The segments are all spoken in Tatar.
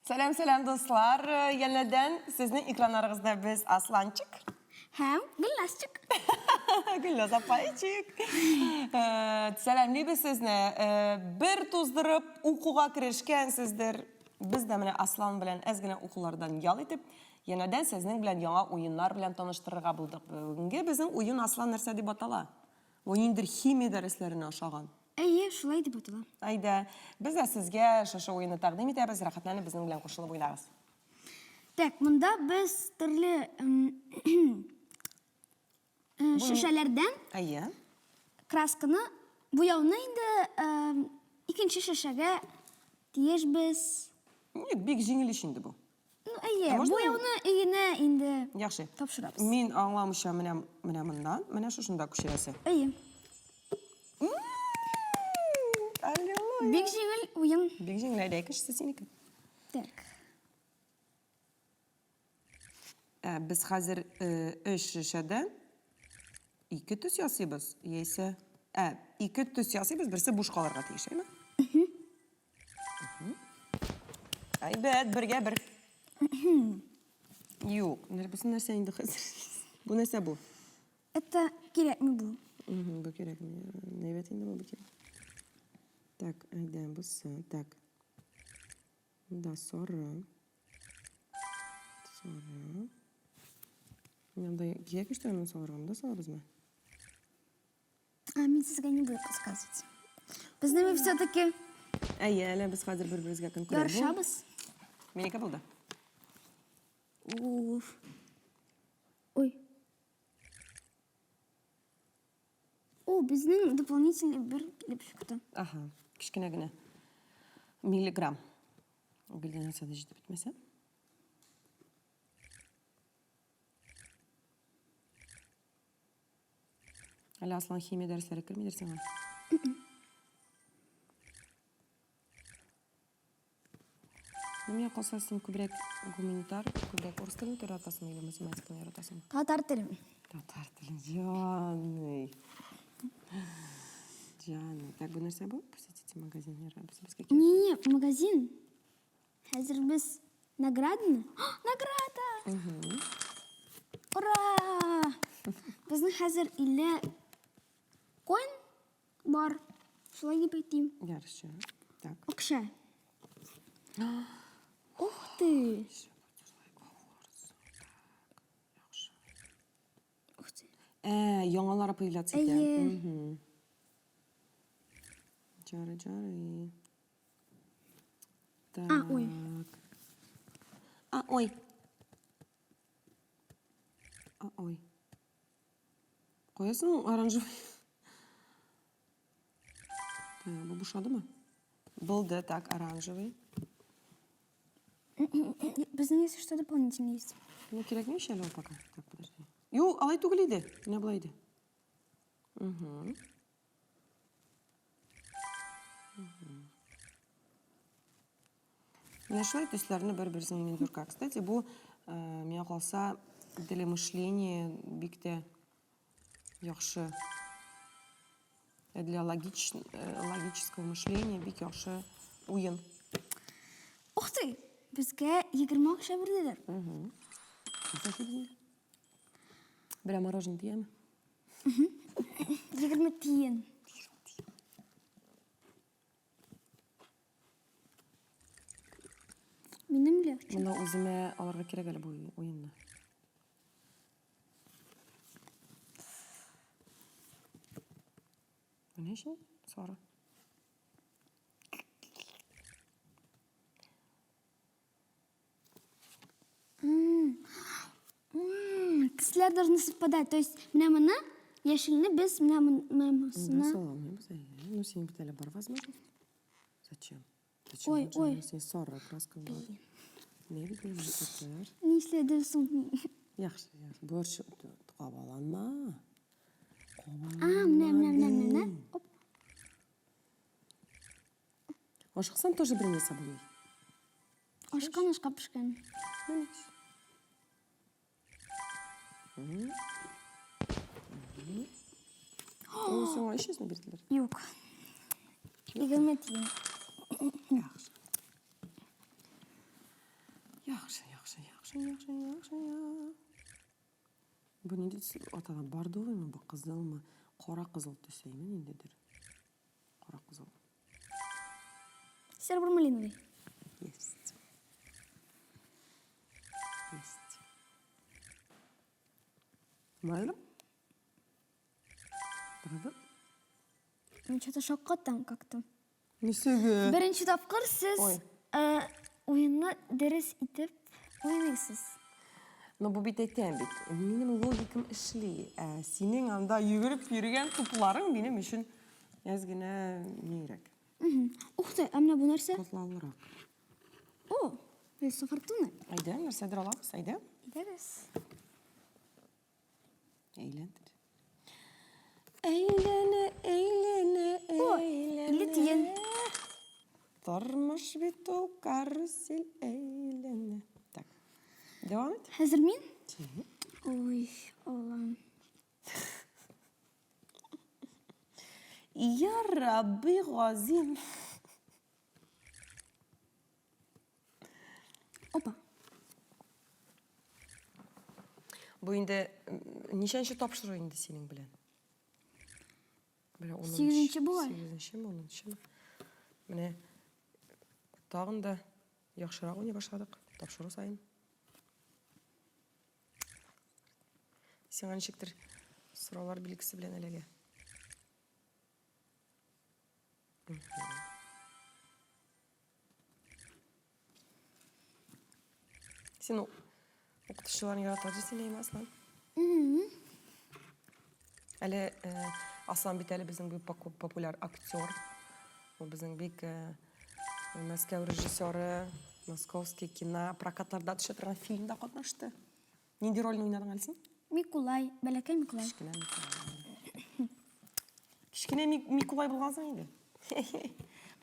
Сәлам, сәлам, дуслар! Янәдән сезнең экраннарыгызда без Асланчик. Һәм Гөлназчик. Гөлназ апайчик. Сәламлибез сезне. Бер туздырып укуга керешкәнсездер. Без дә менә Аслан белән әз генә укулардан ял итеп, янәдән сезнең белән яңа уеннар белән таныштырырга булдык. Бүгенге безнең уен Аслан нәрсә дип атала? Бу ниндидер химия дәресләренә ошаган. Әйе, шулай дип атала. Әйдә, без дә сезгә шушы уенны тәкъдим итәбез, рәхәтләнеп безнең белән кушылып уйнагыз. Так, монда без төрле шешәләрдән Әйе. красканы, буяуны инде икенче шешәгә тиешбез. Ник, бик җиңел ич инде бу. Ну, әйе, Ә можно буяуны өенә инде Яхшы. тапшырабыз. Мин аңламыйча менә менә моннан, менә шушында күчерәсе. Әйе. Аллилуйя. Бик җиңел уен. Бик җиңел, әйдә, икенчесе синеке. Так. Ә, без хәзер өч шешәдән ике төс ясыйбыз, яисә ә, ике төс ясыйбыз, берсе буш калырга тиеш, әйме? Әйбәт, бергә бер. Юк, бусы нәрсә инде хәзер? Бу нәрсә бу? Это кирәкме бу? Бу кирәкме? Әйбәт инде бу кирәк. Так, әйдә, бусы. Так. Да, сары. Сары. Монда кирәк ич моны салырга, монда салабызмы? А, мин сезгә не буду подсказывать. Безне мы все-таки Әйе, әле без хәзер бер-беребезгә конкурент. ярышабыз. Минеке булды. Уф. Ой. О, безнең дополнительный бер килеп чыкты. Ага, кечкенә генә. Миллиграмм. Гөлдән нәрсә дә җитеп бетмәсә. Әле Аслан химия дәресләре кермидер сиңа? Ну, миңа калса, син күбрәк гуманитар, күбрәк урыс телен яратасың или математиканы яратасың? Татар телен. Татар телен, җаный. Җаный. Так, бу нәрсә бу? Посетите магазин. Безгә кирәк. Не, магазин. Хәзер без награданы. Награда! Ура! Безнең хәзер 50 коин бар. Шулай дип әйтим. Ярышы. Так. Акча. Ух ты! Ух ты. Ә, яңалары появляться итә. Әйе. Жары, жары. Так. А, ой. А, ой. А, ой. Куясың оранжевый. Так, бу бушадымы? Булды, так, оранжевый. Безнең если что дополнительный есть. Ну, кирәкми ич әле ул пока. Так, подожди. Юк, алай түгел иде. Менә болай иде. Угу. Менә шулай төсләрне бер-берсенең мензурка. Кстати, бу э, миңа калса для мышления бик тә яхшы. Э, для логич, э, логического мышления бик яхшы уен. Ух ты! Безгә 20 акча бирделәр. Берәр мороженое тияме? 20 тиен. Минем легче. Монда үземә алырга кирәк әле бу уенны. Бу ни өчен? Сары. Төсләр должны совпадать. То есть менә моны яшелне без менә менә монысына. Саламыйбыз, әйе. Ну, синең бит әле бар возможность. Зачем? Зачем? Ой, ой. Син сары краска бар. Не бит мин татар. Нишләдем соң? Яхшы, яхшы. Борч кабаланма. А, менә, менә, менә, менә. Оп. Ашыксаң тоже бер нәрсә булмый. Ашкан ашка пешкән. О, сиңа өч йөзне бирделәр. Юк. 20 тиен. Яхшы. Яхшы, яхшы, яхшы, яхшы, яхшы. Бу нинди төс атала? Бордовыймы бу, кызылмы? Кара кызыл төсе, әйме ниндидер? Кара кызыл. Сербер-малиновый. Есть. Есть. Правильно? Правда? Мин что-то шаккатам как-то. Нәрсәгә? Беренче тапкыр сез Ой. э, уенны дөрес итеп уйныйсыз. Но бу бит әйтәм бит, минем логикам эшли. Ә синең анда йөгереп йөргән тупларың минем өчен әз генә нирәк, Мгм. Ух ты, ә менә бу нәрсә? катлаулырак. О, колесо фортуны. Әйдә, нәрсәдер алабыз, әйдә. Әйдәгез. Әйләндер. Әйләнә, әйләнә, әйләнә. 50 тиен. Тормыш бит ул карусель әйләнә. Так. Дәвам ит. Хәзер мин? Ой, Аллам. Я Рабби Газим. Опа. Бу инде ничәнче тапшыру инде синең белән? Менә Сигезенче бугай. Сигезенчеме, унынчымы? Менә тагын да яхшырак уйный башладык тапшыру саен. Сиңа ничектер сораулар билгесе белән эләгә. Син укытучыларны ярата дисең, әйме, Аслан? Әле э, Аслан бит әле безнең бик популяр актер. Ул безнең бик э, Мәскәү режиссеры, Московский кино прокатларда төшә торган фильмда катнашты. Нинди рольне уйнадың әле син? Микулай, бәләкәй Микулай. Кечкенә Микулай. Кечкенә Микулай булгансың инде.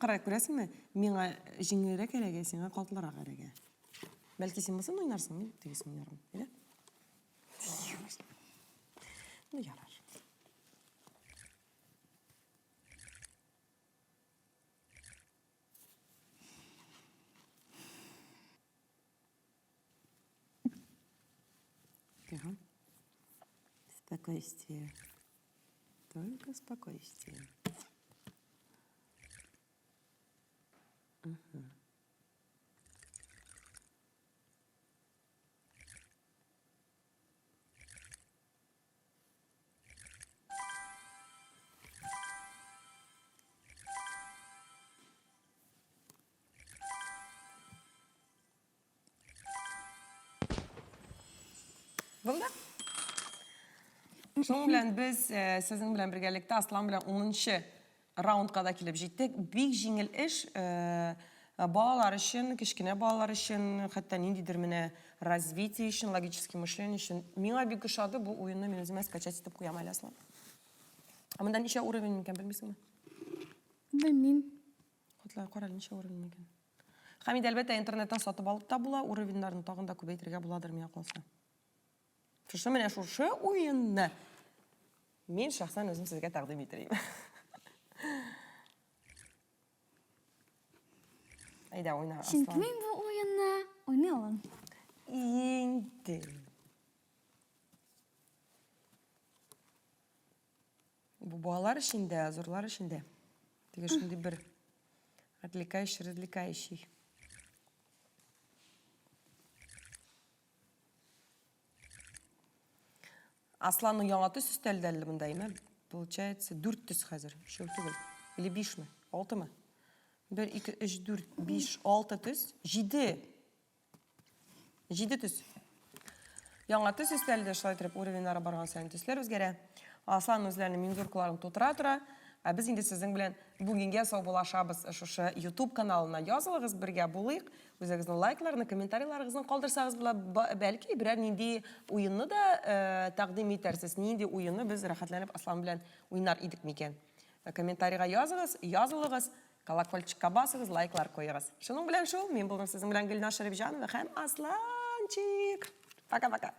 Кара, күрәсеңме? Миңа җиңелрәк эләгә, сиңа катлырак эләгә. Бәлки син монысын уйнарсың, мин тегесен уйнармын. Әйдә? Ну, ярар. Тихо. Спокойствие. Только спокойствие. Угу. Булды? Шуның белән без э, сезнең белән бергәлектә Аслан белән 10 раундка да килеп җиттек. Бик җиңел эш, э, балалар өчен, кечкенә балалар өчен, хәтта ниндидер менә развитие өчен, логический мышление өчен. Миңа бик ошады бу уенны, мин үземә скачать итеп куям әле, Аслан. Ә монда ничә уровень икән, белмисеңме? Белмим. Котлар, кара, ничә уровень икән. Һәм инде, әлбәттә, интернеттан сатып алып та була, уровеньнарны тагын да күбәйтергә буладыр, миңа калса. Шушы менә шушы уенны мин шәхсән үзем сезгә тәкъдим итер идем. Әйдә, уйна, Чөнки Аслан. мин бу уенны уйный алам. Инде. Бу балалар өчен дә, зурлар өчен дә. Теге шундый бер отвлекающий, развлекающий. Асланның яңа төс өстәлде әле монда, әйме? Получается, дүрт төс хәзер. Өчәү түгел. Или бишме? Алтымы? Бер, ике, өч, дүрт, биш, алты төс. Җиде. Җиде төс. Яңа төс өстәлде, шулай итеп уровеньнары барган саен төсләр үзгәрә. Аслан үзләренең мензуркаларын тутыра тора. Ә без инде сезнең белән бүгенгә саубуллашабыз. Шушы YouTube каналына язылыгыз, бергә булыйк. Үзегезнең лайкларны, комментарийларыгызны калдырсагыз була. Бәлки берәр нинди уенны да э, тәкъдим итәрсез. Нинди уенны без рәхәтләнеп Аслан белән уйнар идек микән? Комментарийга языгыз, язылыгыз. Колокольчикка басыгыз, лайклар куегыз. Шуның белән шул, мин булдым сезнең белән Гөлназ Шәрипҗанова һәм Асланчик. Пока-пока.